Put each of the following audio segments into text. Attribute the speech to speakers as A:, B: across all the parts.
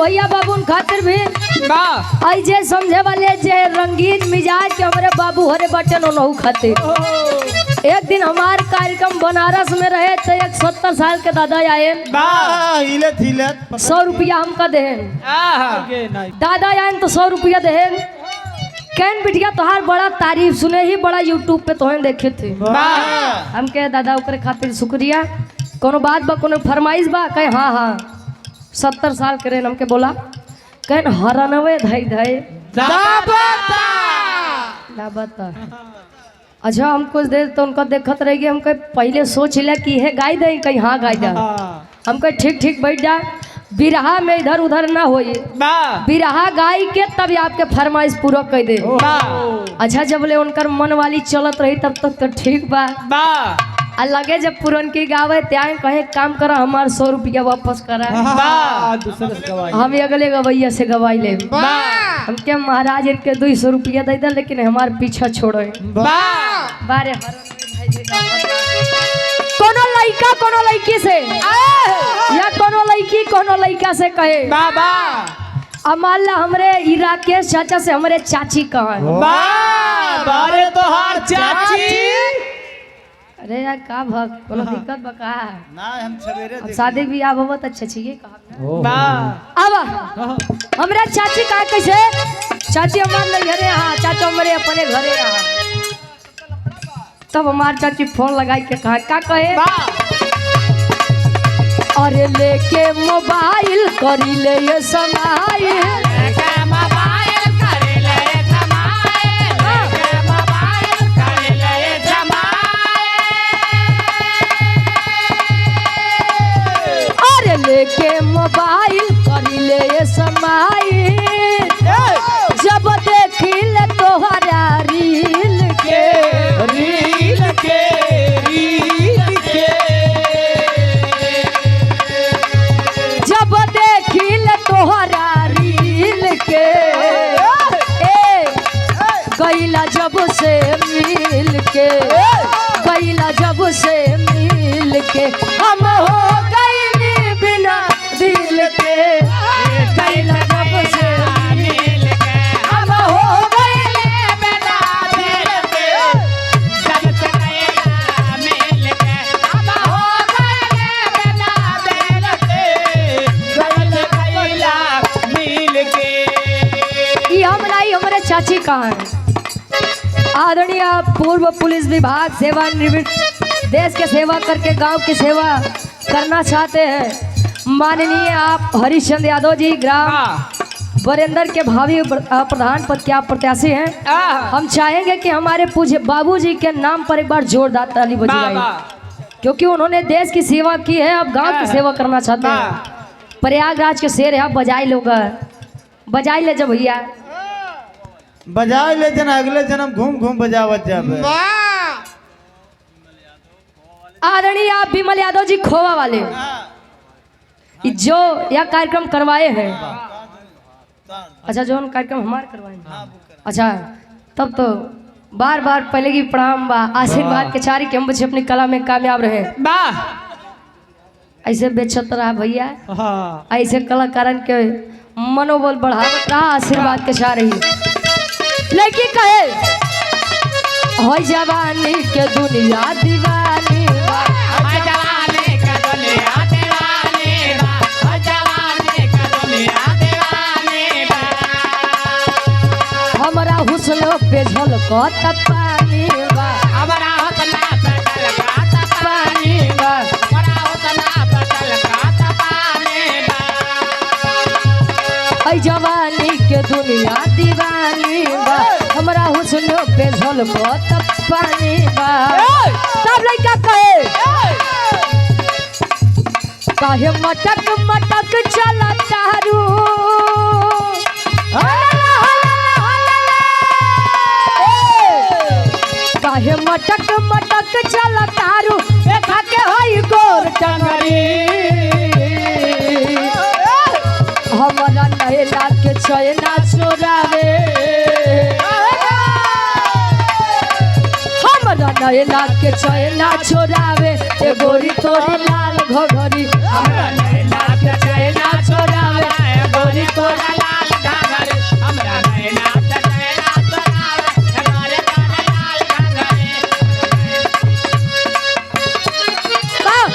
A: भैया बाबून खातिर भी ऐसे समझे वाले जे रंगीन मिजाज के हमारे बाबू हरे बटन ओनहु खातिर। एक दिन हमार कार्यक्रम बनारस में रहे तो एक 70 साल के दादा आए,
B: हिलत हिलत
A: 100 रुपया हमका देहन। दादा आए तो 100 रुपया देहन। Can बिटिया तोहार बड़ा तारीफ सुने ही बड़ा यूट्यूब पे तोहन देखे थे। हम कहे दादा ओकरे खातिर शुक्रिया, कोनो बात बा कोनो फरमाइश बा? कहे हाँ हाँ। 70 साल के रहे, हमके बोला कहन हरनवे धई धई दाबता। अच्छा हम कुछ देर तो उनका देखत रह गए। हम कहे पहले सोच लिया कि है गाय दे, कहीं हाँ गाय दे। हम कहे ठीक ठीक बैठ जा, बिरहा में इधर उधर ना होई, बिरहा गाय के तब आपके फरमाइश पूरा कर दे। अच्छा जब ले उनकर मन वाली चलत रही तब तक तो ठीक बा। आ लगे जब पुरन की गावे त्याग कहे काम करा हमार 100 रुपया वापस करा, हम अगले गवैया से गवाई ले। हम क्या महाराज इनके 200 रुपया दे दे लेकिन हमार पीछा छोड़े। बारे कोनो लइका कोनो लइकी से या कोनो लइकी कोनो लइका से कहे, अब मान ला हमरे ई राकेश चाचा से हमरे चाची कहा।
C: बारे तोहार चाची।
A: अरे यार का भग कोनो दिक्कत बा का?
B: ना हम सवेरे
A: अब शादी ब्याह होवत अच्छा चाहिए कहा। अब हमरा चाची का कैसे चाची हमार नहीं घरे, हाँ चाचा हमारे अपने घरे रहा। तब हमार चाची फोन लगाई के कहा का कहे, अरे लेके मोबाइल करी ले ये समाइल। अरे लेके मोबाइल करी ले ये समाइल, जब देखी ले तोहरा रील के
C: रील के रील के
A: जब देखी ले तोहरा रील के, ए गईला जब से मिल के, गईला जब से मिल के हम हो गईली बिना दिल के, गईला जब से
C: मिल के
A: हम हो गईली
C: बिना दिल के, जब से गईला मिल के हम हो गईले बिना दिल के, जब से गईला मिल के।
A: ई हम नहीं हमारे चाची कहाँ है। आदरणीय पूर्व पुलिस विभाग सेवानिवृत्त देश के सेवा करके गांव की सेवा करना चाहते हैं माननीय आप हरिश्चंद्र यादव जी, ग्राम वरेंद्र के भावी प्रधान पद के आप प्रत्याशी हैं। हम चाहेंगे कि हमारे पूज्य बाबूजी के नाम पर एक बार जोरदार ताली बजाई, क्योंकि उन्होंने देश की सेवा की है, अब गांव की सेवा करना चाहते हैं। प्रयागराज के शेर है, आप बजाई लोग बजाई ले जब भैया
B: बजाए ले जना अगले जन्म घूम घूम बजावत जाबे।
A: आदरणीय आप विमल यादव जी खोवा वाले जो यह कार्यक्रम करवाए हैं। अच्छा जो हम कार्यक्रम हमारे करवाए हैं, अच्छा तब तो बार बार पहले की प्रणाम बा आशीर्वाद के चारी के हम बच्चे अपनी कला में कामयाब रहे। ऐसे बेचत रहा भैया, ऐसे कलाकारन के मनोबल बढ़ावत रहा आशीर्वाद के चारी। लेकिन कहे हो जवानी के दुनिया दीवानी बा।
C: जवानी का दुनिया दीवानी बा, जवानी का दुनिया दीवानी बा।
A: हमरा हुस्न पे झलकत पानी बा,
C: हमरा हुस्न पे झलकत
A: पानी बा।
C: हमरा हुस्न पे झलकत पानी बा।
A: ऐ जवानी के दुनिया दीवानी बा, हमरा हुस्न पे झलकत पानी बा। तब लइका कहे काहे मटक मटक चला तारू, काहे मटक मटक चला तारू, देखा के हई गोर टंगरी। हमरा नैला के चैना चोरावे, हमरा नैला के चैना चोरावे, ए गोरी तोरी लाल घघरी। हमरा नैला के चैना चोरावे, ए गोरी
C: गोरे गोरे लाल घाघरे, हमरा नैना से नैना चुरावे, गोरे गोरे लाल घाघरे।
A: वाह!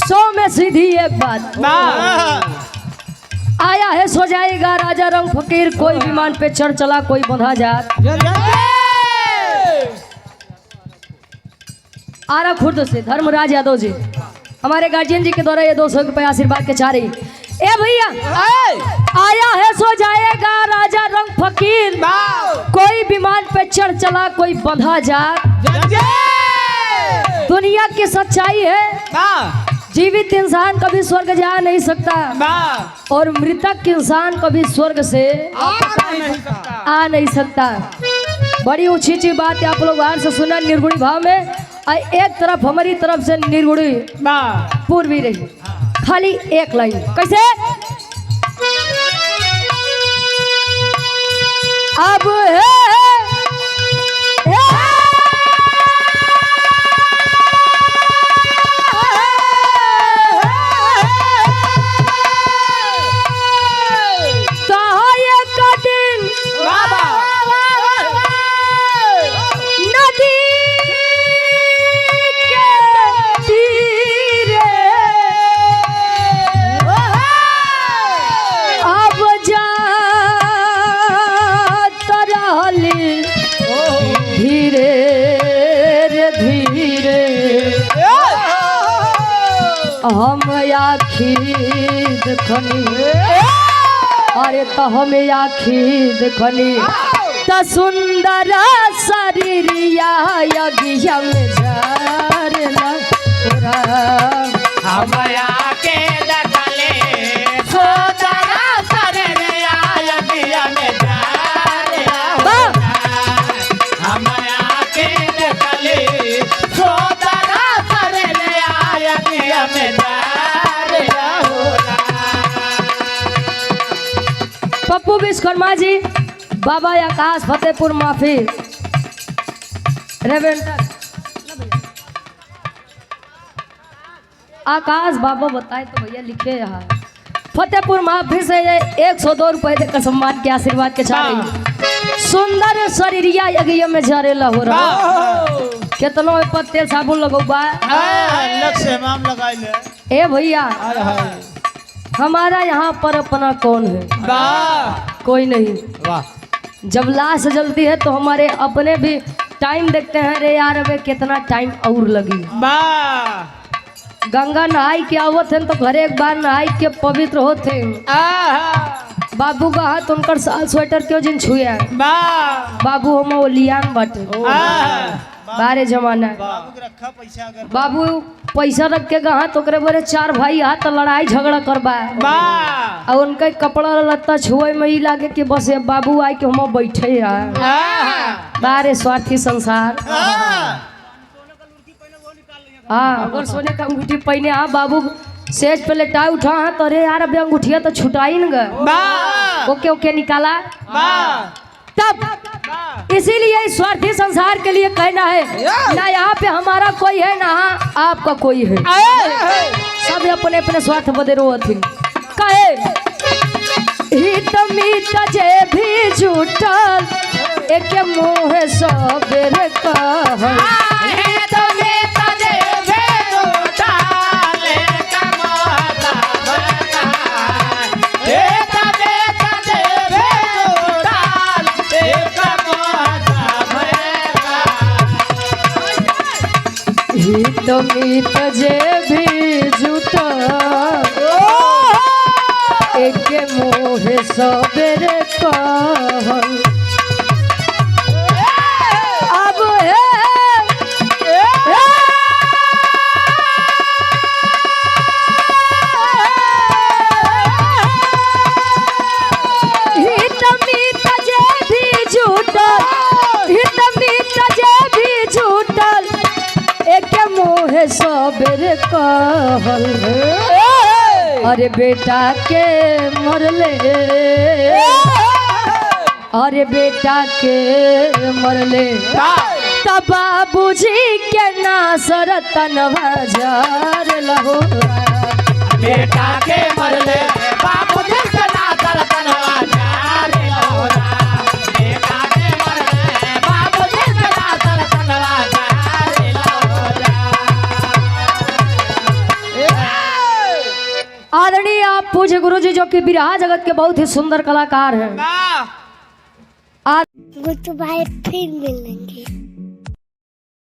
A: सौ में सीधी एक बात, आया है सो जाएगा राजा रंग फकीर, कोई विमान पे चढ़ चला कोई बंधा जात। आरा खुर्द से धर्मराज यादव जी हमारे गार्जियन जी के द्वारा ये 200 रुपये आशीर्वाद के चाह रही। ए भैया, आया है सो जाएगा राजा रंग फकीर, कोई विमान पे चढ़ चला कोई बंधा जात। दुनिया की सच्चाई है, जीवित इंसान कभी स्वर्ग जा नहीं सकता और मृतक इंसान कभी स्वर्ग से आ नहीं सकता। बड़ी ऊंची ऊंची बात है, आप लोग बाहर से सुना निर्गुणी भाव में, और एक तरफ हमारी तरफ से निर्गुणी पूर्वी रही, खाली एक लाइन कैसे। अब हे एक दिन नदी के तीरे अब जा तरली धीरे रे धीरे, हम आखी देखनी, अरे तो हम आखी देखनी त सुंदर शरीरिया यज्ञ में झरला पूरा।
C: हमया के लगले सोदरा सरे आयगिया में जा
A: वाह!
C: हमया के लगले सोदरा सरे आयगिया में जा
A: पप्पू विश्वकर्मा जी, बाबा आकाश फतेहपुर माफी रेवेंटर आकाश बाबा बताए तो भैया लिखे यहाँ फतेहपुर माफी से ये 102 रुपए देकर सम्मान के आशीर्वाद के चाह रही। सुंदर शरीरिया यज्ञ में जरेला हो रहा, केतनो ओइ पर तेल साबुन लगौबा।
B: लक्ष्य हमाम लगाई ले।
A: ए भैया, हमारा यहाँ पर अपना कौन है? कोई नहीं।
C: वाह।
A: जब लाश जलती है तो हमारे अपने भी टाइम देखते हैं, अरे यार अबे कितना टाइम और लगी।
C: वाह।
A: गंगा नहाई के आवत हैं तो घरे एक बार नहाई के पवित्र होते। बाबू का हाथ उनकर साल स्वेटर क्यों जिन छुए, बाबू हम वो लियान बाटे बारे जमाना।
B: बाबू के रखा पैसा अगर
A: बाबू पैसा रख के गहा तो ओकरे बरे चार भाई हाथ लड़ाई झगड़ा करबा, और उनके कपड़ा लत्ता छुए में ही लागे कि बस ये बाबू आए के हम बैठे यार। बारे स्वार्थी संसार। हाँ, अगर सोने का अंगूठी पहने आ बाबू सेज पे लेटा उठा, हाँ तो अरे यार अभी अंगूठिया तो छुटाई न गए, ओके ओके निकाला तब। इसीलिए इस स्वार्थी संसार के लिए कहना है ना यहाँ पे हमारा कोई है ना आपका कोई है, सब अपने अपने स्वार्थ बदे रोथिन। कहे हित मित जे भी जुटल एक मुँह सबेर कहल, हित मित जे भी जुटल एक मुँह सबेर कहल। अब हे हित मित जे भी जुटल, हित मित जे भी जुटल एक मुँह सबेर कहल, अरे बेटा के मरले अरे बेटा के मरले तब बाबूजी के नासर तनवा जार लहो।
C: बेटा के मरले बाबूजी के नातर तनवा जारे लहोरा। बेटा के मरले बाबूजी के नातर तनवा जारे लहोरा।
A: आदरणीय आप पूज्य गुरु जी जो कि बिरहा जगत के बहुत ही सुंदर कलाकार हैं।
C: वाह।
A: आज
D: गुड बाय, फिर मिलेंगे।